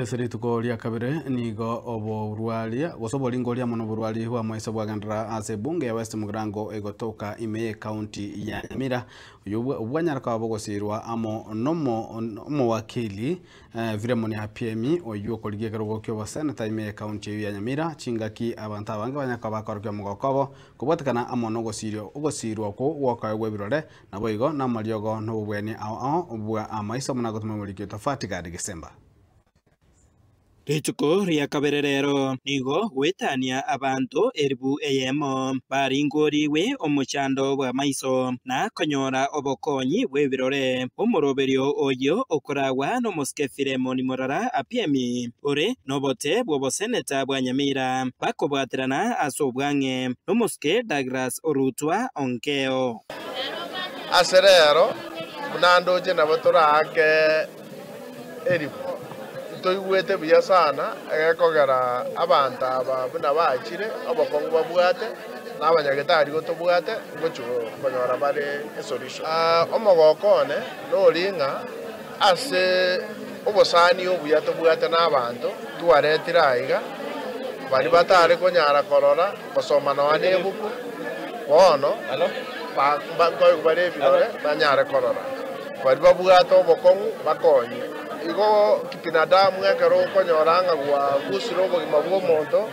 Ase rituko ria kabere nigo oborwaria gose oboringoria mono oborwari bw'amaiso bwagenderera ase ebunge ya West Mugirango egotoka ime y'ekaunti ya Nyamira. Oyio bwanyara koba bogosirwa amo nomo omowakili Philemon Apiemi oyio okorigia ekerogo ki'oboseneta ime y'ekaunti eyio ya Nyamira. Chingaki abanto abange banyara koba bakorokia omogoko obo kobwatekana amo nogosirio ogosirwa okwo gwokoegwa ebirore naboigo namariogo na obobweni ao ao bwa amaiso buna gotoma omoriki oito Gad Gisemba. Rituko ria kabere rero nigo goetania abanto eribu eyemo baringorigwe omochando bw'amaiso na konyora obokonyi bw'ebirore. Omoroberio oyio okoragwa n'omosike Philemon Morara Apiemi ore n'obote bw'oboseneta bwa Nyamira bakobwaterana ase obwang'e n'omosike Douglas Orutwa Onkeo. Ase rero buna ndoche nabo toraake eribu. Ntoigwete buya sana egekogera abanto aba buna bachire obokong'u babwate na abanyagetari gotobwate ngochi konyora bare esolution. Omogoko one nori ng'a ase obosani obuya tobwate na abanto twaretire aiga baria batare konyara korora gosoma nonya na ebuku bono nkoigwa bare ebirore banyare korora baria babwate obokong'u bakonywe. Igo kibinadamu ekero okonyora ng'a gwagusire obogima bwa omonto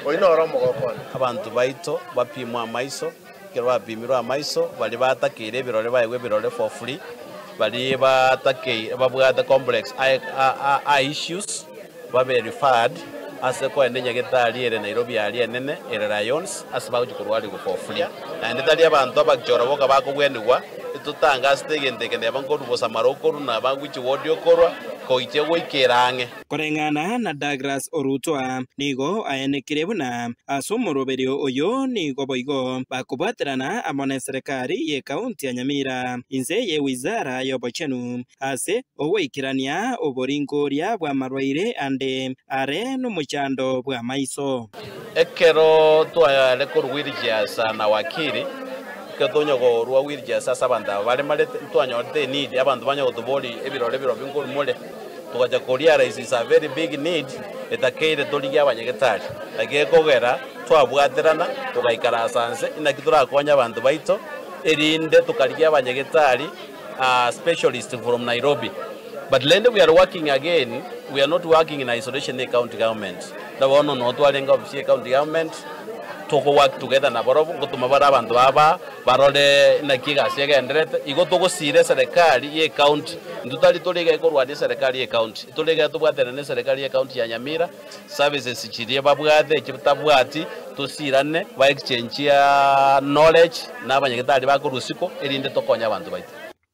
oyio noro omogoko one. Abanto baito bapimwe amaiso, ekero bapimirwe amaiso baria batakeire ebirore baegwe ebirore for free, baria batakeire babwate complex eye issues babe referred ase koenda enyagetari ere Nairobi aria enene ere Lions ase bagochia korwarigwa for free. Naende tari abanto abachoro boka bakobwenigwa, etotangasete egento eke neba nkorwa bosamara okorwa naba gochia ward okorwa koichia goikera ang'e. Koreng'ana na Douglas Orutwa nigo aenekire buna ase omoroberio oyo nigo boigo bakobwaterana amo n'eserekari y'ekaunti ya Nyamira inse ye wizara y'obochenu ase ogoikerania oboringoria bw'amarwaire ande are n'omochando bw'amaiso. Ekero tware korwa wheelchairs na wakili, ekero tonya korwa wheelchairs ase abanto aba baremarete, ntwanyorete eneed abanto banya gotoboria ebirore birobio nkorwa more, togacha korealize is a very big need etakeire torigie abanyagetari. Naki ekogera twabwaterana togaikara ase nse naki torakonye abanto baito erinde tokarigia abanyagetari specialist from Nairobi. But rende we are working again, we are not working in isolation ne county government. Bono no twarenge office ya county government toko work together na barobwo ngotuma bare abanto baba barore naki egasi egenderete igo togosira eserekari ya county ntotari toriga korwania eserekari ya county toriga tobwatane na eserekari ya county ya Nyamira services chiria babwate echi tabwati tosirane ba exchange ya knowledge na abanyagetari bakorwa isiko erinde tokonye abanto baito.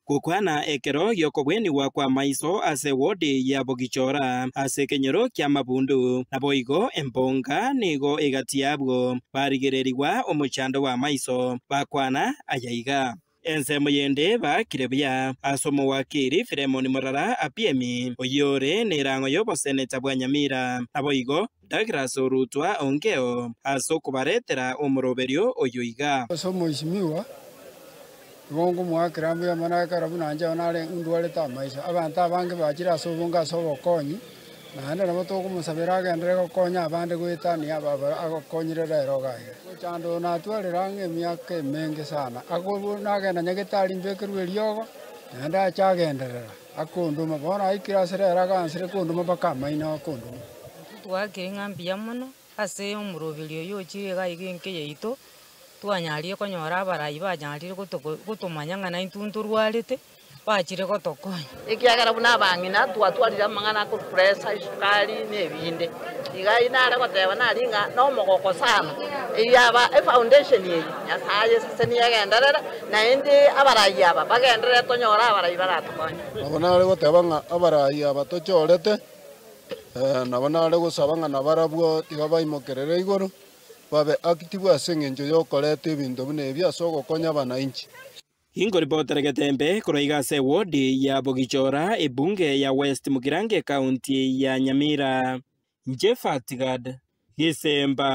Gokwana ekero giokobwenigwa kwa maiso ase wodi ya Bogichora ase ekenyoro kia Mabundu naboigo embonga nigo egati yabwo barigererigwa omochando wa maiso bakwana ayaiga. Ensemo yende bakire buya ase omowakiri Philemon Morara Apiemi oyore nerango y'oboseneta bwa Nyamira naboigo Douglas Orutwa Onkeo ase okobaretera omoroberio oyo iga. Ase omweshimiwa igo mwakera mbuya mono ekero buna inche nare ndwarete amaiso. Abanto abange bachire ase obonge ase obokonyi, naende nabo tokomosabera agenderere gokonya abande goetania aba agokonyire rero iga iga. Omochando oyo natwarire ang'e emiaka emenge sana, akorwa nagenda nyagetari mbekerwe eriogo, naende acha agenderera akonduma, bono aikire ase rero agansire konduma mpaka amaino akonduma. Twakire ng'a mbuya mono ase omoroberio oyo ochire iga iga enka yaito, twanyarire konyora abarai banyarire gotomanya ng'a naintwe ntorwarete, bachire gotokonya. Ekiagera buna abang'ina twatwarire amang'ana akorwa esukari na ebinde. Iga nare goteba nari ng'a na omogoko sana eyaba efoundation eye Nyasaye esese niyegenderere naende abarai aba bagenderere tonyore abarai baratokonya. Nabo nare goteba ng'a abarai aba tochorete, nabo nare gosaba ng'a nabarabwo tiga baimokerere igoro babe active ase eng'encho yokoreta ebinto buna ebi ase ogokonya abananchi. Ingoripotera Getembe korwa iga ase wodi ya Bogichora ebunge ya West Mugirango ekaunti ya Nyamira. Nche Fatigad Gisemba.